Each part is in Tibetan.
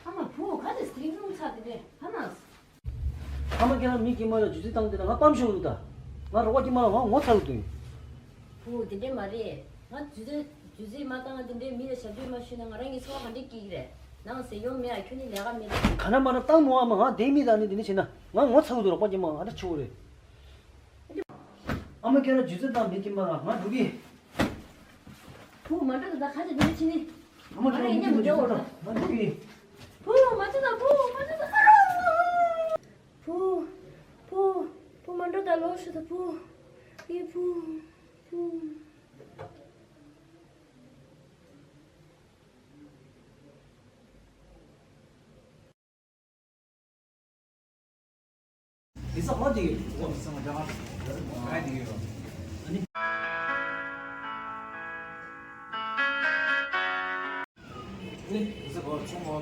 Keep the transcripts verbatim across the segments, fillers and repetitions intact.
ཨ་མ་བུ་ག་ཚོད་དེ་རིང་སོང་ཚར་དེ་ནས་ཧ་ན། ཨ་མ་ཁྱེད་རང་མི་དཀྱུས་མ་ལ་རྒྱུ་རྫས་བཏང་དེ་ན་ང་ཕམ་ཤོར་འདུག་ད། ང་རོགས་པ་དཀྱུས་མ་ལ་ང་ངོ་ཚ་གི་འདུག་བུ་དེ་འདྲས་མ་རེད། ང་རྒྱུ་རྫས་རྒྱུ་རྫས་མ་བཏང་ང་དེ་འདྲས་མི་ལ་ཞབས་ཞུ་མ་ཞུས་ན་ང་རང་གི་འཚོ་བ་ག་འདྲས་སྐྱེལ་གི་རེད། ནང་ཟས་ཡོང་མེད་ཨ། ཁྱོད་ནི་ལས་ཀ་མེད་དེ། ག་ན་མ་ན་བཏང་མོ་ཨ་མ། ང་དེ་མི་དང་ནི་དེ་ནི་བྱེད་ན་ང་ངོ་ཚ་གི་འདུག་རོགས་པ་དཀྱུས་མ་ང་ད་ཆོག་རེད། ཨ་མ་ཁྱེད་རང་རྒྱུ་རྫས་བཏང་མི་དཀྱུས་མ་ལ་ང་འགྲོ་གི། བུ་མ་འགྲོ་ད་ད་ག་ཚོད་དེ་འདྲས་བྱེད་ནི། ཨ་མ་ང་ཁྱེད་རང་རང་མི་ཉམས་དཀྱུས་མ་འགྲོ་རྒྱུ་རྫས་བཏང་ང་འགྲོ་གི། བུ་མ་འགྲོ་ད་བུ་མ་འགྲོ་ད། བུ། བུ། བུ་མ་འགྲོ་ད་ལོག་ཤོག་ད་བུ། ཨི་བུ། བུ། དེ་ས་ཧོ་དེ་གི་ཐུག་པ་མི་སང་རྒྱ་གར་ག་དེ་གི་ཡོད། ཨ་ནི། ཨ་ནི་དེ་ས་གོ་ཚོང་གོ།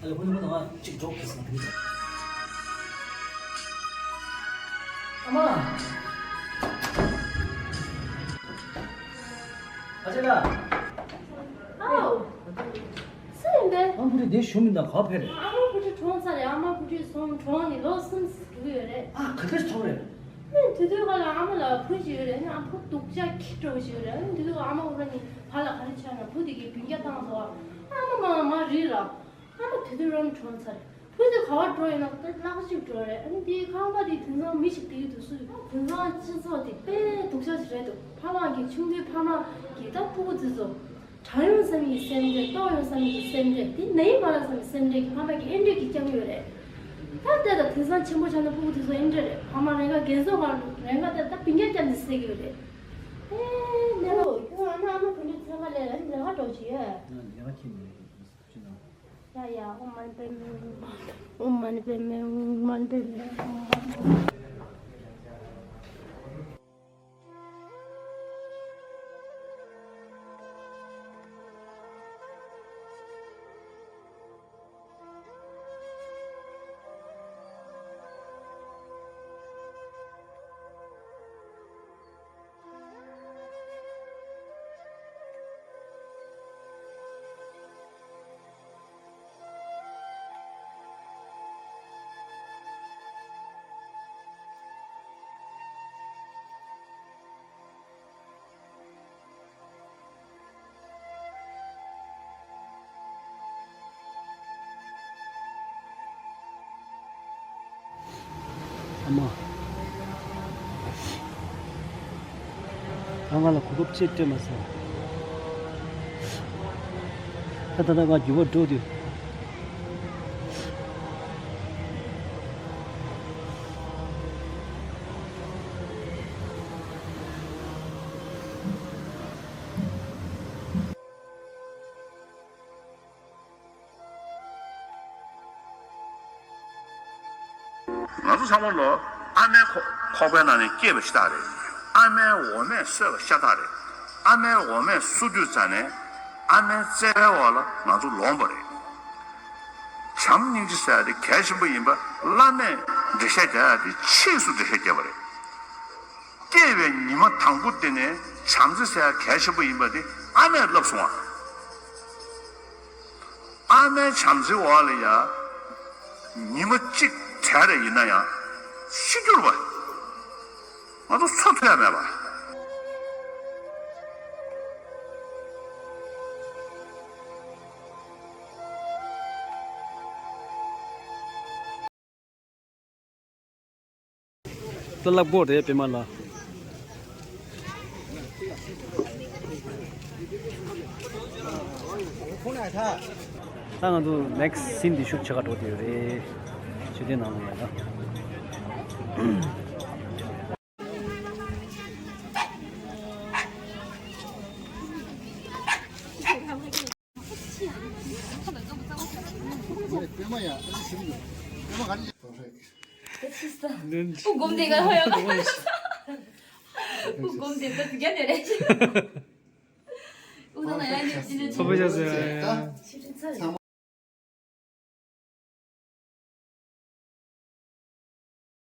ཨ་ལེ་ཧུ་ནི་མོ་དང་གཅིག་འགྲོགས་ཕེབས་སོང་དེ་ནི། ཨ་མ། ཨ་ཅེ་ལགས། ཨའོ། སུ་ཡིན་པས། ཨ་མ་བུ་ཁྲིད་དེ་ཞུ་མི་འདང་ག་ཕེབས་རེད། ཨ་མ་བུ་ཁྲིད་གྲོངས་ཚར་རེད། ཨ་མ་བུ་ཁྲིད་སོང་གྲོངས་ནས་ལོ་གསུམ་འགྲོ་གི་ཡོད་རེད། ཨ་ག་འདྲ་གྲོངས་རེད། ནི་དེ་དུས་ག་ལ་ཨ་མ་ལ་བུ་ཞིག་ཡོད་རེད། ནི་ཨ་བུ་སྡུག་ཅག་ཁྱི་འདྲ་བོ་ཞིག་ཡོད་རེད། ནི་དེ་དུས་ཨ་མ་འུ་ར་ནི་བར་ལ་ག་རེ་ཆགས་ན་བུ་དེ་གིས་སྡུག་ཅག་བཏང་སོང་། ཨ་མ་མ་མ་རེད་ལ། ཨ་མ་དེ་དུས་རང་གྲོངས་ཚར་རེད། བུ་དེ་ག་བར་འགྲོ་ཡིན་ན་ད་ལྷག་ཅིག་འགྲོ་རེད། ཨ་ནི་དེའི་ཁང་པ་དེ་དེང་སང་མི་ཞིག་བསྡད་ཀྱི་འདུག་སུ། དེང་སང་སྤྱི་ཚོགས་དེ་དཔེ་སྡུག་ཅག་ཞིག་རེད་འདུག་ཕ་མ་གིས་ཆུང་དུས་ཕ་མ་གིས་ད་སྤུ་གུ་དེ་ཚོ་དྲག་ཡོང་བསམ་གྱི་སེམས་ཁྲལ། ལྟོགས་ཡོང་བསམ་གྱི་སེམས་ཁྲལ། དེ་ན་ཡི་མ་རག་བསམ་གྱི་སེམས་ཁྲལ་གྱིས་ཕ་མ་གིས་ཨེ་འདྲས་ཀྱིས་བསྐྱངས་ཡོད་རེད། ད་ལྟ་ད་དེང་སང་ཆེན་པོ་ཆགས་ན་སྤུ་གུ་དེ་ཚོ་ཨེ་འདྲས་རེད། ཕ་མ་རེ་འགའ་རྒན་གསོ་ཁང་རེ་འགའ་ད་ད་སྡུག་ཅག་བསྐྱངས་ནས་བསྡད་ཀྱི་ཡོད་རེད། ཨེ་ནས་ལོ། ཁྱོད་ཨ་ན་ཨ་མ་ག་འདྲས་ཚེ་ཁ་ལས་ཨ་ནི་ལས་ཀ་འགྲོ་བྱེད་ཡོད། ཡ་ཡ། ཨོཾ་མ་ཎི་པདྨེ་ཧཱུྃ། ཨོཾ་མ་ཎི་པདྨེ་ཧཱུྃ། མ་ཎི་པདྨེ་ཧཱུྃ། ཨ་མ། ཨ་ང་ལ་གོ་སྐབས་ཅིག་སྤྲད་མ་སོང་། ད་ད་ད་ང་འགྱུར་བ་འགྲོ་དུས། ང་ཚོ་ཚང་མ་ལོ་ཨ་མའི་ཁོག་ཁོག་པའི་ནང་ནས་སྐྱེས་པ་ཤ་སྟག་རེད། ཨ་མའི་འོ་མས་གསོས་པ་ཤ་སྟག་རེད། ཨ་མའི་འོ་མས་གསོ་དུས་ཙ་ནས་ཨ་མའི་བརྩེ་བའི་འོག་ལ་ང་ཚོ་ལོངས་པ་རེད། བྱམས་སྙིང་རྗེ་ཟེར་ཡ་དེ་གལ་ཆེན་པོ་ཡིན་པ་བླ་མས་འགྲེལ་བཤད་རྒྱག་ཡ་དེ་ཕྱིས་སུ་འགྲེལ་བཤད་བརྒྱབ་པ་རེད། སྐྱེས་པའི་ཉི་མ་དང་པོ་དེ་ནས་བྱམས་བརྩེ་ཟེར་ཡ་གལ་ཆེན་པོ་ཡིན་པ་དེ་ཨ་མས་བསླབས་སོང་བ། ཨ་མའི་བྱམས་བརྩེའི་འོག་ལ་ཡ། ཉི་མ་གཅིག་བྲལ་རེ་ཡིན་ན་ཡང་ཤི་རྒྱུ་རེད་པ། ང་ཚོ་འཚོ་ཐུབ་ཡ་མེད་པ། ད་ལབ་དགོས་རེད་པད་མ་ལགས། ད་ང་ཚོ་next scene འདི་ཤུགས་ཆེ་ག་འགྲོ་དེ་རེད། ཆུ་ཚོད་ནང་ལ་ཡ་ད། ཚོགས་པ་བཞག་ཟེར།